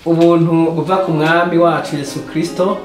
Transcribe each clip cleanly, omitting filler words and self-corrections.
Ubuntu buva ku mwami wacu Yesu Kristo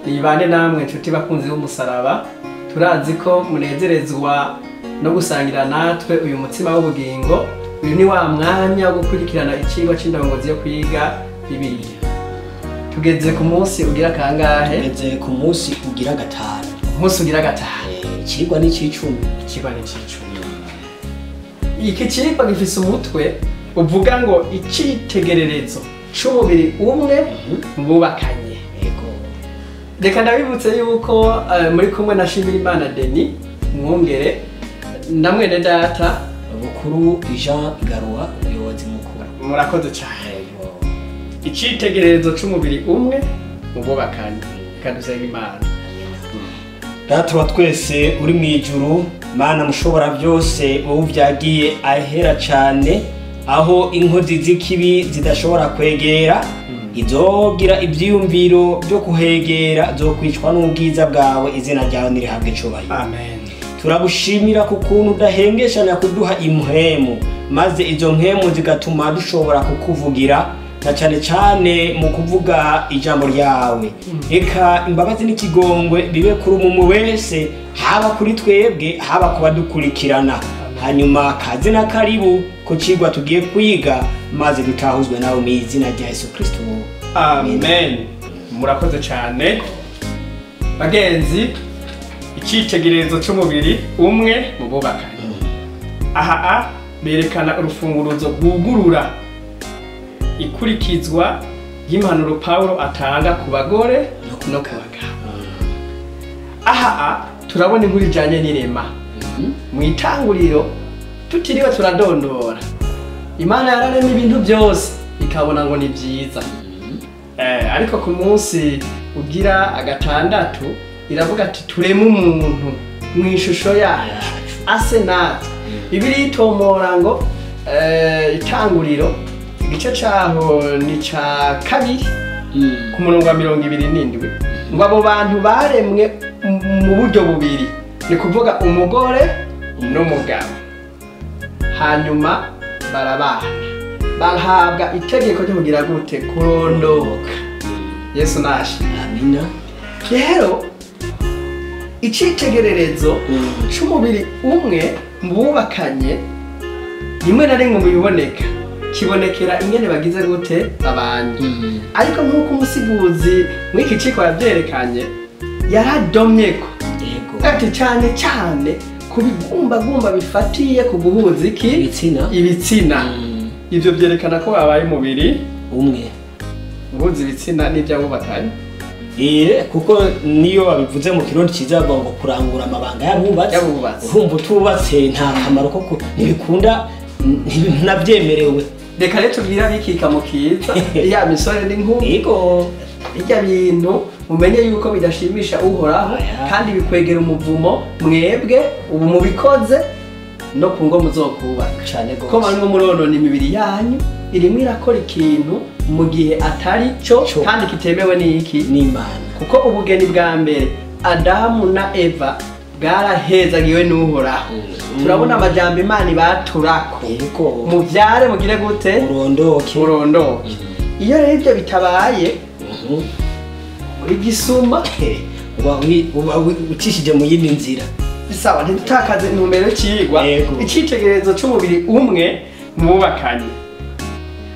nibane namwe nshuti bakunzi b'umusaraba. Turazi ko munezerezwa no gusangira natwe uyu mutsima w'ubugingo. Uyu ni wa mwanya wo gukurikirana icigwa c'indongozi yo kwiga Bibiliya. Tugeze ku munsi ugira kangahe? Tugeze ku munsi ugira gatanu. Umunsi ugira gatanu. Icigwa ni ic'icumi. Icigwa ni ic'icumi. Iki cigwa gifise umutwe uvuga ngo icitegererezo c'umubiri umwe mubakanye. Yego. Reka ndabibutse yuko muri kumwe na Shimirimana Denis Mwungere na mwene data Bukuru Jean Garoa, umuyobozi mukuru. Murakoze cyane. Icitegererezo c'umubiri umwe mubakanye. Reka Imana. Data wa twese uri mu ijuru, Mana mushobora byose, wowe uvyagiye ahera cyane aho inkozi z'ikibi zidashobora kwegera, izogira ivyiyumviro byo kuhegera zokwicwa n'ubwiza bwawe, izina ryawe nirihabwe icubahiro. Amen. Turagushimira ku kuntu udahengeshanya kuduha impwemu, maze izo mpwemu zigatuma dushobora kukuvugira na cyane cyane mu kuvuga ijambo ryawe. Reka imbabazi n'ikigongwe bibe kuri umwe wese, haba kuri twebwe, haba ku badukurikirana. Hanyuma kaze na karibu ku cigwa tugiye kwiga, maze dutahuzwe nawe mu izina rya Yesu Kristo. Amen. Murakoze cyane bagenzi. Icitegererezo c'umubiri umwe mu bubakanye. Aha berekana urufunguruzo rwugurura ikurikizwa ry'impanuro Paulo atanga ku bagore no ku bagabo. Aha turabona inkuru ijanye n'irema. Mu itanguriro tutiriwe turadondora, Imana yararema ibintu byose ikabona ngo ni byiza. Ariko ku munsi ugira agatandatu iravuga ati tureme umuntu mu ishusho yacu ase natwe. Bibiliya itomora ngo itanguriro igice caho ni ca kabiri ku murongo wa 27 ngo abo bantu baremwe mu buryo bubiri, ni kuvuga umugore n'umugabo, hanyuma barabana bahabwa itegeko ryo kugira gute? Kurondoka. Yesu nashi. Amina. Rero icitegererezo c'umubiri umwe mubakanye rimwe na rimwe mubiboneka kibonekera ingene bagize gute babanye. Ariko nk'uko umusiguzi mw'iki ciko yavyerekanye, yaradomyeko ati cyane cyane ku bigumbagumba bifatiye ku guhuza iki? Ibitsina. Ivyo vyerekana ko babaye umubiri umwe. Guhuza ibitsina n'ivy'abubakanye. Kuko niyo babivuze mu kirundi ciza ngo kurangura amabanga y'abubatse. Urumva utubatse nta kamaro ko ntibikunda, ntabyemerewe. Reka rero tubwire abikika mu kiza ya misore n'inkumi. Yego. Bijya bintu mumenye yuko bidashimisha Uhoraho kandi bikwegera umuvumo mwebwe ubu mubikoze no ku ngo muzokubaka. Cyane gose. Ko bamwe muronona imibiri yanyu irimwe irakora ikintu mu gihe atari cyo kandi kitemewe n'iki? N'Imana. Kuko ubugeni bwa mbere Adamu na Eva bwarahezagiwe n'Uhoraho. Turabona amajambo Imana ibaturako. Yego. Muvyare mugire gute? Murondoke. Murondoke. Iyo rero ibyo bitabaye uri gisuma uba ucishije mu yindi nzira. Sawa, ntitakaze intumbero y'icigwa. Icitegererezo c'umubiri umwe mubakanye.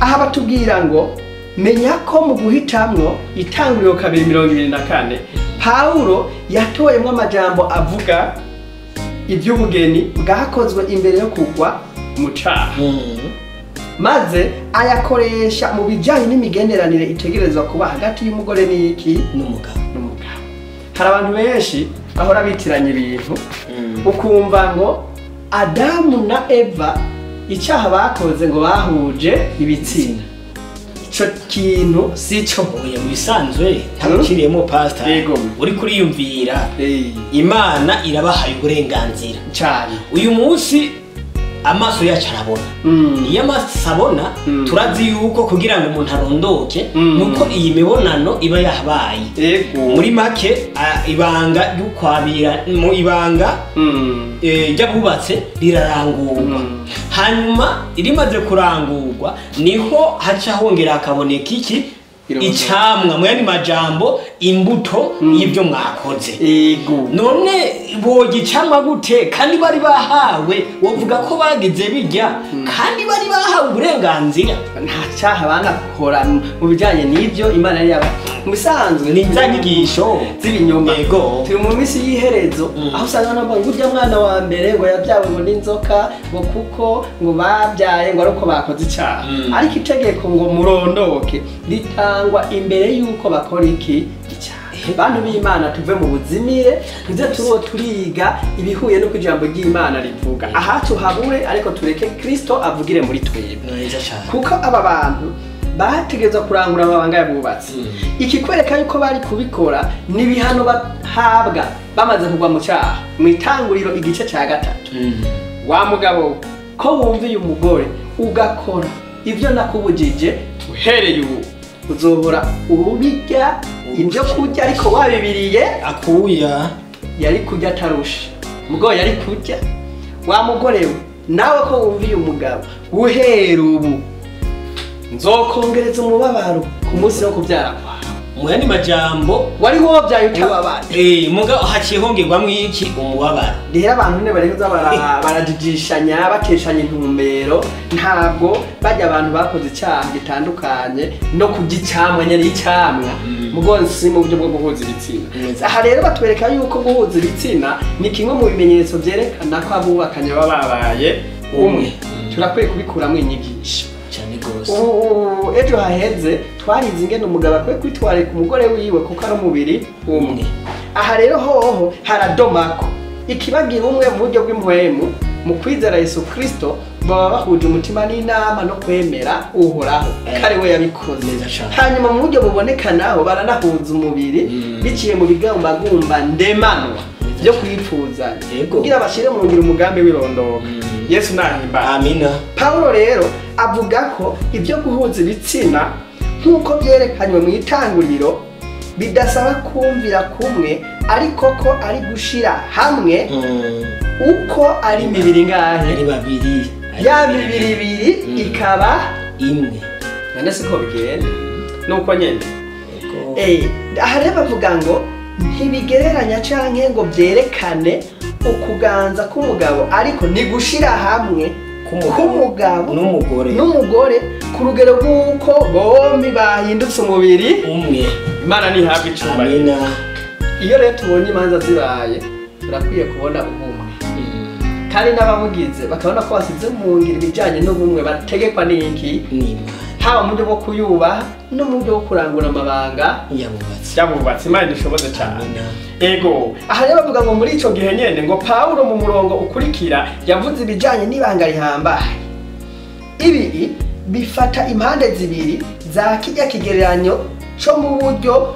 Aha batubwira ngo menya ko mu guhitamwo itanguriro 2:24 Paulo yatoyemwo amajambo avuga ivy'ubugeni bwakozwe imbere yo kugwa mu caha, maze ayakoresha mu bijanye n'imigenderanire itegerezwa kuba hagati y'umugore n'iki? N'umugabo. Hari abantu benshi bahora bitiranya ibintu, ukumva ngo Adamu na Eva icyaha bakoze ngo bahuje ibitsina. Ico kintu sico. Oya, mu bisanzwe ntabiciriyemo pastor. Uri kuriyumvira Imana irabahaye uburenganzira cyane. Uyu munsi amaso yacu arabona. Iyo amaso abona turazi yuko kugira ngo umuntu arondoke nuko iyi mibonano iba yahabaye. Muri make ibanga ry'ukwabira mu ibanga ry'abubatse rirarangurwa. Hanyuma irimaze kurangurwa niho haca hongera hakaboneka iki? Icamwa mu yandi majambo imbuto y'ibyo mwakoze. Ego. None bogicamwa gute kandi bari bahawe, wovuga ko bagize bijya kandi bari bahawe uburenganzira? Nta cyaha banakora mu bijyanye n'ibyo Imana yari yaba mu bisanzwe ni inzanyigisho z'ibinyoma. Ego. Turi mu minsi y'iherezo aho usanga banavuga ngo urya mwana wa mbere ngo yabyawe ngo n'inzoka, ngo kuko ngo babyaye ngo ari uko bakoze icyaha. Ariko itegeko ngo murondoke ritangwa imbere y'uko bakora iki icyaha. Bantu b'Imana, tuve mu buzimire, tuze tuwo turiga ibihuye n'uko ijambo ry'Imana rivuga. Aha tuhabure, ariko tureke Kristo avugire muri twebwe. Neza cyane. Kuko aba bantu bategerezwa kurangura amabanga y'abubatsi. Ikikwereka yuko bari kubikora ni ibihano bahabwa bamaze kugwa mu cyaha. Mu itanguriro igice cya 3. Wa mugabo ko wumviye umugore ugakora ibyo nakubujije, uhereye ubu uzohora ubirya ibyo kurya ariko wabibiriye akuya. Yari kurya atarusha, mugabo yari kurya. Wa mugore we nawe ko wumviye umugabo, uhera ubu nzokongereza umubabaro ku munsi wo kubyara kwawe. Mu yandi majambo wari wobyaye utababaye. Mugabo haciye hongerwamwo iki? Umubabaro. Rero abantu ne barekuza barajijishanya bateshanya intumbero. Ntabwo bajya abantu bakoze icyaha gitandukanye no kurya nyene icamwa mugo si mu buryo bwo guhuza ibitsina. Aha rero batwereka yuko guhuza ibitsina ni kimwe mu bimenyetso byerekana ko abubakanye baba babaye umwe. Turakwiye kubikuramwo inyigisho cyane gose. Ejo haheze twarize ingene umugabo akwiye kwitwararika umugore wiwe kuko ari umubiri umwe. Aha rero hoho haradomako ikibagira umwe mu buryo bw'impwemu mu kwizera Yesu Kristo, baba bahuje umutima n'inama no kwemera Uhoraho kari we yabikoze. Hanyuma mu buryo buboneka naho baranahuza umubiri biciye mu bigombagumba ndemanwa byo kwipfuzanya kugira bashire mu ngiro umugambi w'irondoka. Yesu nahimba. Amina. Paulo rero avuga ko ibyo guhuza ibitsina nk'uko byerekanywe mu itanguriro bidasaba kumvira kumwe, ariko ko ari gushira hamwe uko ari imibiri ngahe? Ari babiri. Ya mibiri ibiri ikaba imwe. None siko bigenda nuko nyene. Aha rero bavuga ngo ntibigereranya canke ngo byerekane ukuganza k'umugabo, ariko ni gushira hamwe k'umugabo n'umugore ku rugero rw'uko bombi bahindutse umubiri umwe. Imana ntihabwe icubahiro. Iyo rero tubonye imanza zibaye, turakwiye kubona ubumwe, kandi n'ababugize bakabona ko basize mu ngiro ibijyanye n'ubumwe bategekwa n'iki, haba mu buryo bwo kuyubaha no mu buryo bwo kurangura amabanga yabubatsi. Imana idushoboze cyane. Ego. Aha rero bavuga ngo muri ico gihe nyene ngo Paulo mu murongo ukurikira yavuze ibijyanye n'ibanga rihambaye. Ibi bifata impande zibiri za kijya kigereranyo co mu buryo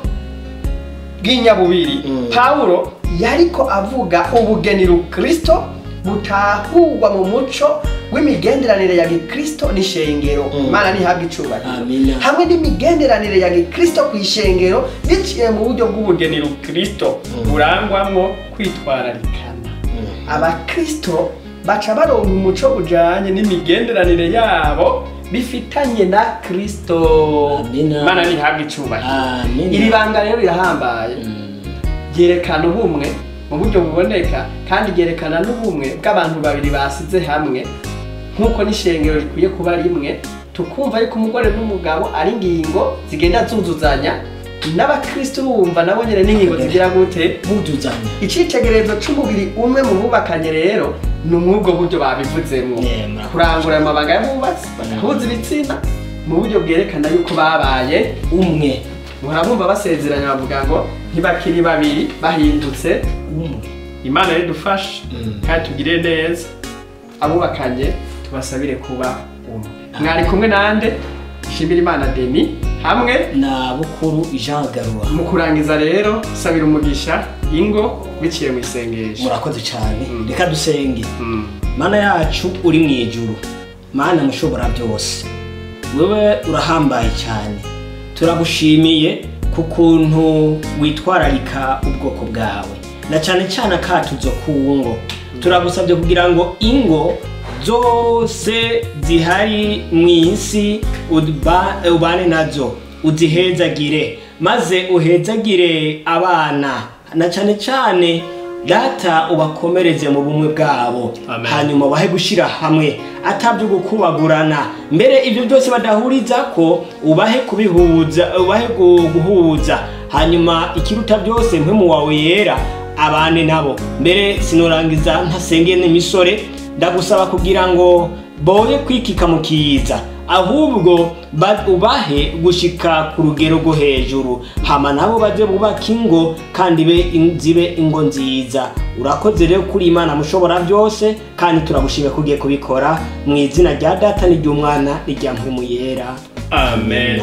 bw'inyabubiri. Paulo yariko avuga ubugeni Kristo butahurwa mu muco w'imigenderanire ya Gikristo n'ishengero. Imana ntihabwe icubahiro. Hamwe n'imigenderanire ya Gikristo kw'ishengero biciye mu buryo bw'ubugeni Kristo burangwamwo kwitwararikana. Abakristo baca baronka umuco ujanye n'imigenderanire yabo bifitanye na Kristo. Imana ntihabwe icubahiro. Iri banga rero rirahambaye, ryerekana ubumwe mu buryo buboneka, kandi ryerekana n'ubumwe bw'abantu babiri basize hamwe nk'uko n'ishengero rikwiye kuba rimwe. Tukumva yuko umugore n'umugabo ari ingingo zigenda zuzuzanya, n'abakristo bumva nabo nyene n'ingingo zigira gute buzuzanya. Icitegererezo c'umubiri umwe mu bubakanye rero ni mw'ubwo buryo babivuzemwo, kurangura amabanga y'abubatsi, guhuza ibitsina mu buryo bwerekana yuko babaye umwe. Murabumva basezeranya bavuga ngo ntibakiri babiri bahindutse umwe. Imana idufashe kandi tugire neza abubakanye, tubasabire kuba umwe. Mwari kumwe nande Shimira Imana Deni hamwe na Bukuru Jean Garoa. Mu kurangiza rero sabira umugisha ingo biciye mu isengesho. Murakoze cyane. Reka dusenge. Mana yacu uri mu ijuru, Mana mushobora byose, wewe urahambaye cyane. Turagushimiye ku kuntu witwararika ubwoko bwawe, na cyane cyane akatuzo ku ngo. Turagusabye kugira ngo ingo zose zihari mu isi ubane nazo, Uzihezagire, maze uhezagire abana, na cyane cyane Data ubakomereze mu bumwe bwabo. Amen. Hanyuma bahe gushyira hamwe atabyo gukubagurana, mbere ibyo byose badahuriza ko ubahe kubihuza, ubahe guhuza. Hanyuma ikiruta byose, Mpwemu wawe Yera abane nabo. Mbere sinorangiza ntasengeye n'imisore. Ndagusaba kugira ngo boye kwikika mu kiza, ahubwo ubahe gushika ku rugero rwo hejuru, hama nabo baze bubaka ingo kandi zibe ingo nziza. Urakoze rero kuri Imana mushobora byose, kandi turagushimira ko ugiye kubikora, mu izina rya Data n'iry'Umwana n'irya Mpwemu Yera. Amen.